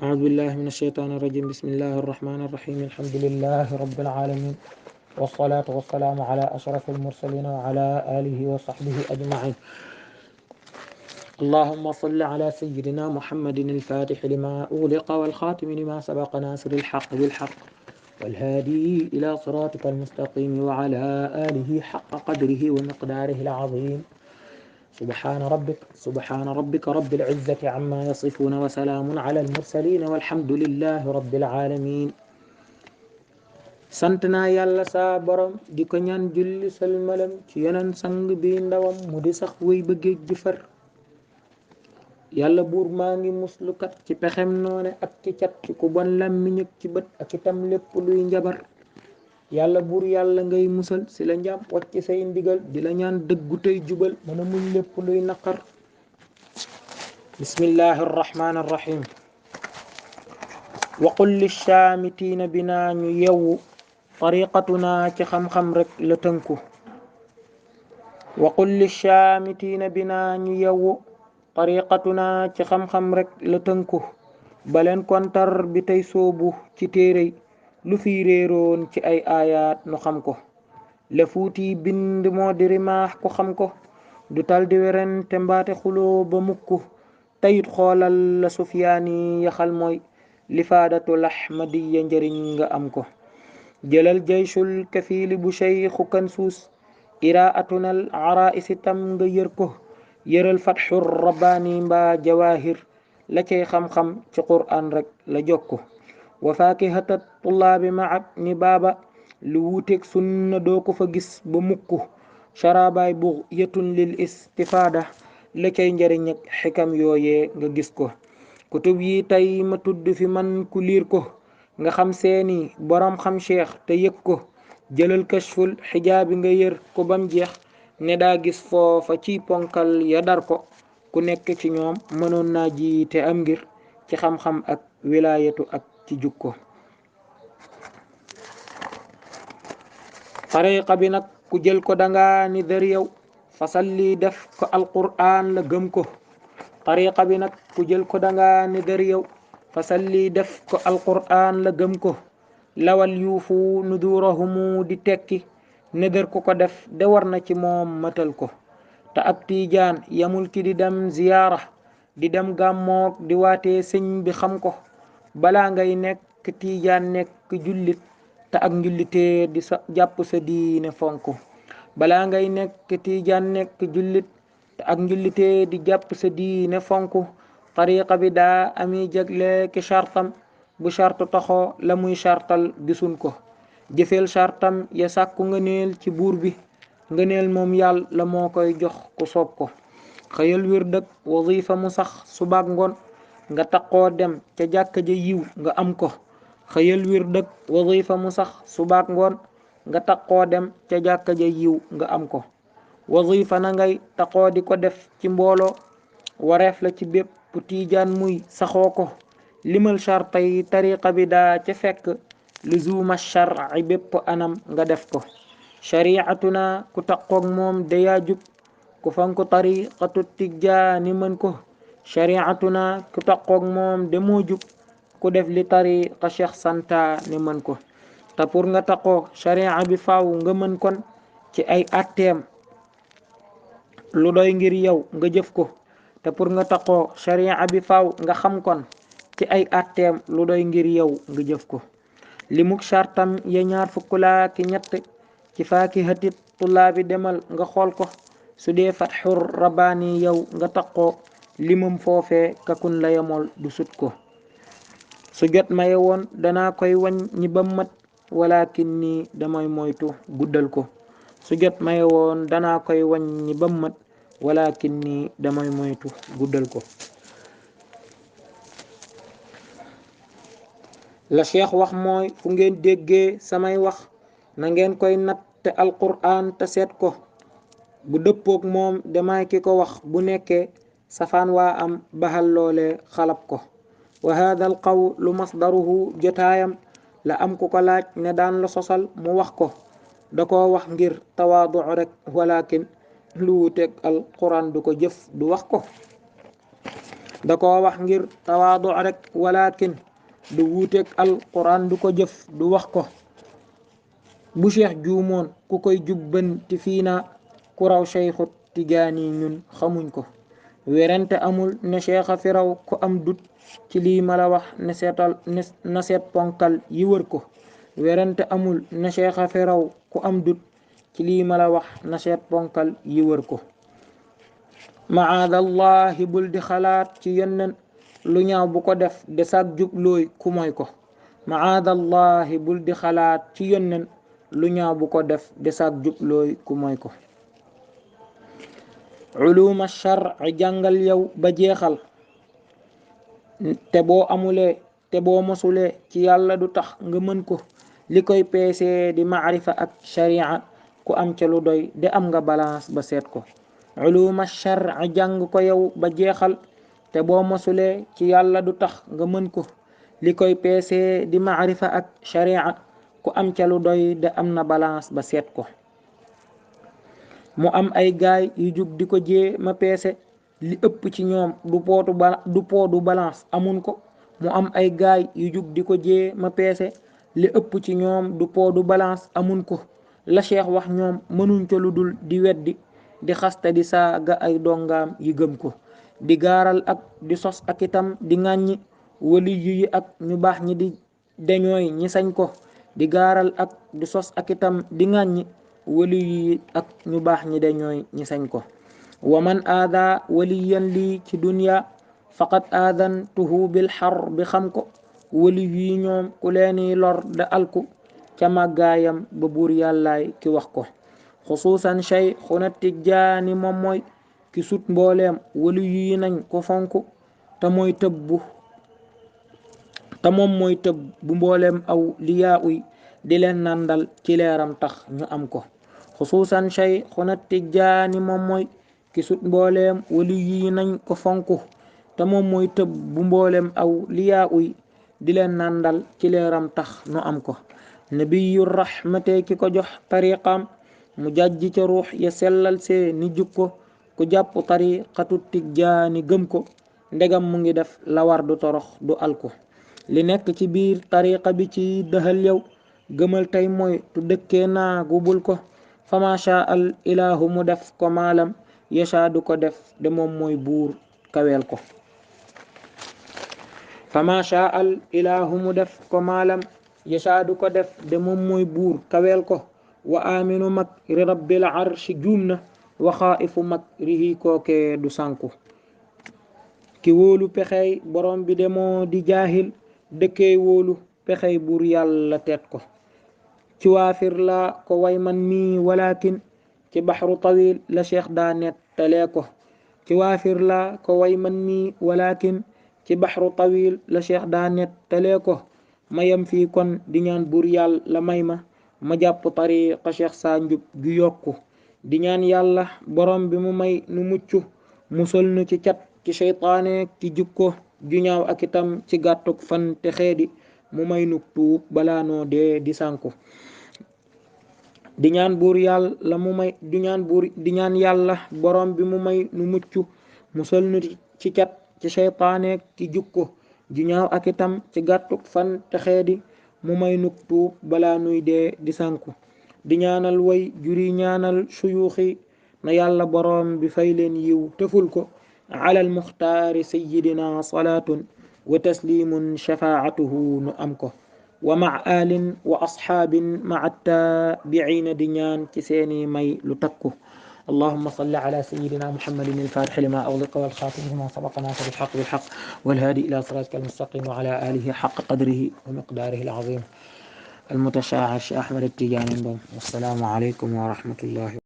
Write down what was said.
أعوذ بالله من الشيطان الرجيم. بسم الله الرحمن الرحيم. الحمد لله رب العالمين، والصلاة والسلام على أشرف المرسلين وعلى آله وصحبه أجمعين. اللهم صل على سيدنا محمد الفاتح لما أغلق والخاتم لما سبق ناصر الحق بالحق والهادي إلى صراطك المستقيم وعلى آله حق قدره ومقداره العظيم. سبحان ربك رب العزة عما يصفون وسلام على المرسلين والحمد لله رب العالمين. sant naa yàlla saa borom di ko ñaan julli salmalam ci yeneen sang bi ndawam mu di sax wéy ba géej gi far. yàlla buur maa ngi muslukat ci pexem noone ak ci cat ci ku bon làmmiñ ak ci bët ak itam lépp luy njabar. yàlla buur yàlla ngay musal si la njàm wàcc say ndigal di la ñaan dëggu tey jubal mën a muñ lépp luy naqar. bismillahi arrahmani arrahim. wa qul lishaamitiina bi naa ñu yewwu tariqatuna ci xam-xam rek la tënku. wa qul lishaamitiina bi naa ñu yewwu tariqatuna ci xam-xam rek la tënku. baleen kontar bi tey soobu ci téerey lu fi réeroon ci ay aayaat nu xam ko. la fuuti bind moo di rimaax ku xam ko du tal di werente mbaate xuloo ba mukk. tayit xoolal la sufyaani yaxal mooy lifaadatul ahmadiya njëriñ nga am ko. jëlal jayshul kafiili bu cheikhu kansuus iraatunal araisi tam nga yër ko. yëral fatxur rabbaani mbaa jawaahir la cay xam-xam ci qur'an rek la jokko. wa faakihatat tullaabi maab ni baaba lu wuuteeg sunna doo ko fa gis ba mukk. sharabaay bu yetun lil istifaada la cay njëriñ ak xikam yooyee nga gis ko. kutub yi tey ma tudd fi man ku liir ko nga xam seeni boroom xam cheikh te yëg ko. jëlal kashful xijaabi nga yër ko bam jeex ne daa gis foofa ci ponkal ya dar ko. ku nekk ci ñoom mënoon naa jiite am ngir ci xam-xam ak wilaayatu ak ci jukko. tariqa bi nag ku jël ko danga ni dër yow fasal lii def ko alqur'an la gëm ko. tariqa bi nag ku jël ko danga ni dër yow fasal lii def ko alqur'an la gëm ko. lawal yuufu nudurahumu di tekki nedër ku ko def de war na ci moom matal ko. te ab tiijaan yamul ki di dem ziyaara di dem gàmmoog di waatee sëñ bi xam ko. balaa ngay nekk tiijaan nekk jullit te ak njullitee di sa jàpp sa diine fonk. balaa ngay nekk tiijaan nekk jullit te ak njullitee di jàpp sa diine fonk. tariqa bi daa ami jagle ki chartam bu chartu taxoo la muy chartal gisun ko. jëfeel chartam ya sàkku ngëneel ci buur bi ngëneel moom yàlla moo koy jox ku soob ko. xëyal wir dëkk wazifa mu sax subaak ngoon nga taqoo dem ca jàkka ja yiw nga am ko. xëyal wir dëkk wazifa mu sax subaak ngoon nga taqoo dem ca jàkka ja yiw nga am ko. wazifa na ngay taqoo di ko def ci mbooloo wareef la ci bépp tiijaan muy saxoo ko. limal charta yi tariqa bi daa ca fekk luzuma shar'i bépp anam nga def ko. shari'atuna ku taqoog moom dayaa jub ku fanku tariqatu tijjaani mën ko. shari'atuna ku taqoog moom demoo jub ku def li tariqa cheikh santa ni mën ko. te pour nga taqoo shari'a bi faaw nga mën kon ci ay atteem lu doy ngir yow nga jëf ko. te pour nga taqoo shari'a bi faaw nga xam kon ci ay atteem lu doy ngir yow nga jëf ko. limuk chartam ya ñaar fukk laa ki ñett ci faakihati tullaabi demal nga xool ko. su dee fatxur rabbaani yow nga taqoo limam foofee kakun la yemol du sut ko. su jot maye woon danaa koy wañ ñi ba mat walakin nii damay moytu guddal ko. su jot maye woon danaa koy wañ ñi ba mat walakin nii damay moytu guddal ko. la cheikh wax mooy fu ngeen déggee samay wax na ngeen koy natte alqur'an te seet ko. bu dëppook moom damay ki ko wax bu nekkee safaan waa am baxal loole xalab ko. wa hada al qawlu masdaruhu jotaayam la am ku ko laaj ne daan la sosal mu wax ko. da ko wax ngir tawaadu rek walakin lu wuteeg alqur'an du ko jëf du wax ko. da koo wax ngir tawaadu rek walakin du wuuteeg alquran du ko jëf du wax ko. bu cheikh juumoon ku koy jubbanti fii na ku raw cheikhu tijaani ñun xamuñ ko. werante amul ne cheikh a fi raw ku am dut ci lii ma la wax ne seetal na seet ponkal yi wër ko. werante amul ne cheikh a fi raw ku am dut ci lii ma la wax na seet ponkal yi wër ko. maadallahi bul di xalaat ci yonnen lu ñaaw bu ko def de sag jublooy ku moy ko. maadallahi bul di xalaat ci yonnen lu ñaaw bu ko def de sag jublooy ku moy ko. uluma shar'i jàngal yow ba jeexal te boo amulee te boo mosulee ci yàlla du tax nga mën ko. li koy peesee di maarifa ak sharia ku am ca lu doy de am nga balance ba seet ko. uluma shar'i jàng ko yow ba jeexal te boo mosulee ci yàlla du tax nga mën ko. li koy peesee di maarifa ak sharia ku am ca lu doy de am na balance ba seet ko. mu am ay gaay yu jug di ko jéema peese li ëpp ci ñoom du poodu balance amun ko. mu am ay gaay yu jug di ko jéema peese li ëpp ci ñoom du poodu balance amun ko. la cheikh wax ñoom mënuñ ca lu dul di weddi di xasta di saaga ay dongaam yi gëm ko. di gaaral ak di sos ak itam di ŋàññi wali yi ak ñu baax ñi di deñooy ñi sañ ko. di gaaral ak di sos ak itam di ŋàññi wali yi ak ñu baax ñi deñooy ñi sañ ko. wa man aada waliyan lii ci dunya faqad aadantuhu bil xar bi xam ko. wali yi ñoom ku leeni lor da alku ca màggaayam ba buur yàllaay ki wax ko. xusuusan cheikhuna tijjaani moom mooy ki sut mbooleem wali yi nañ ko fonk te moom mooy tëbb bu mbooleem aw liyaa uy di leen nandal ci leeram tax ñu am ko. xusuusan cheikhuna tijjaani moom mooy ki sut mbooleem wali yi nañ ko fonk te moom mooy tëbb bu mbooleem aw liyaa uy di leen nandal ci leeram tax ñu am ko. nabiyu rahmate ki ko jox tariqam mu jàjji ca ruux ya sellal see ni jukko. ku jàpp tariqatu tijjaani gëm ko ndegam mu ngi def la war du torox du alko. li nekk ci biir tariqa bi ci dëxal yow gëmal tey mooy tu dëkkee naa gubul ko. fama sha al ilahu mu def ko maalam yasha du ko def de moom mooy buur kaweel ko. fama sha al ilahu mu def ko maalam yasha du ko def de moom mooy buur kaweel ko. wa aminu makri rabbil arshi juum na wa xaaifu makrihi kookee du sànku. ki wóolu pexey borom bi demoo di jaahil dëkkee wóolu pexey buur yàlla teet ko. ci waafir la ko way man mii walakin ci baxru tawil la cheikh daa nettalee ko. ci waafir la ko way man mii walakin ci baxru tawil la cheikh daa nettalee ko. ma yem fii kon di ñaan buur yàlla may ma jàpp tariqa cheikh saa njub gi yokku. di ñaan yàlla borom bi mu may nu mucc musal nu ci cat ci seytaane ci jukko ju ñaaw ak itam ci gàttuk fan te xeedi mu may nu tuub balaa noo dee di sànku. di ñaan yàlla borom bi mu may nu mucc musal nu ci cat ci seytaane ci jukko ju ñaaw ak itam ci gàttuk fan te xeedi mu may nu tuub balaa nuy dee di sànku. di ñaanal way juri ñaanal suyuuxi na yàlla borom bi fay leen yiw teful ko. ala al muxtaari sayidina salaatun wa taslimun shafaatuhu nu am ko. wa ma alin wa asxaabin ma taabiina di ñaan ci seeni may lu takku. اللهم صل على سيدنا محمد الفاتح لما أغلق والخاتم لما سبق ناصر الحق بالحق والهادي إلى صراطك المستقيم وعلى آله حق قدره ومقداره العظيم المتشاعر أحمد التجاني. والسلام عليكم ورحمة الله